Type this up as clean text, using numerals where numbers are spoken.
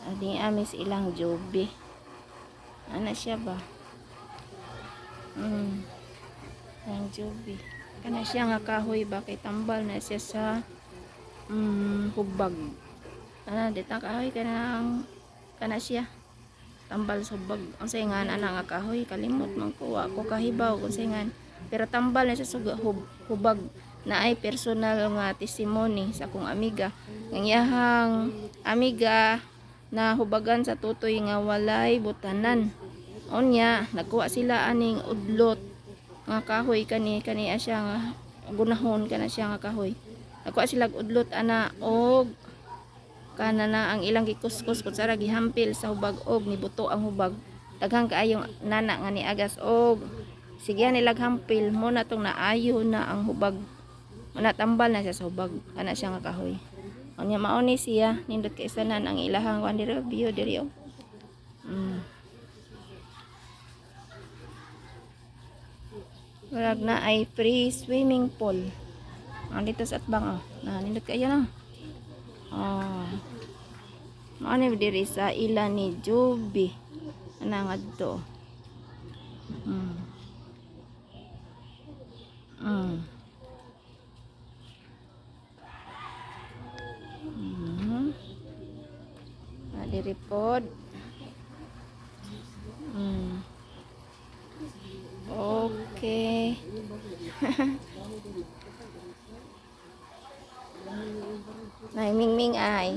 Adi amis ilang Joby. Ana siya ba? Ang Joby. Kana siya nga kahoy ba kay tambal na siya sa hubag. Ana dita kahoy kanang kana siya. Tambal sa hubag. Ang say ana nga kahoy, kalimot man ko, wa ko kahibaw kung say ngan. Pero tambal na siya sa hubag na ay personal nga testimony sa akong amiga. Ang iyahang amiga na hubagan sa tutoy nga walay butanan. Unya, nagkuha sila aning udlot nga kahoy kani kani siya nga gunahon kana siya nga kahoy. Nagkuha sila og udlot ana og kana na ang ilang gikuskus kutsara, gihampil sa hubag og nibuto ang hubag. Daghang kaayong nana nga niagas og sige nilag hampil mo na tong naayo na ang hubag. Muna tambal na siya sa hubag kana siya nga kahoy. Unya mao ni siya, nindot kay sanan ang ilahang kuan diri, view diri oh. Murag na ay free swimming pool. Ang dito sa atbang oh. Na nindot kayo no. Oh. Mao ni diri sa ila ni Juby. Ana ngadto. Ah, diri pod. Okay. Nay mingming ay.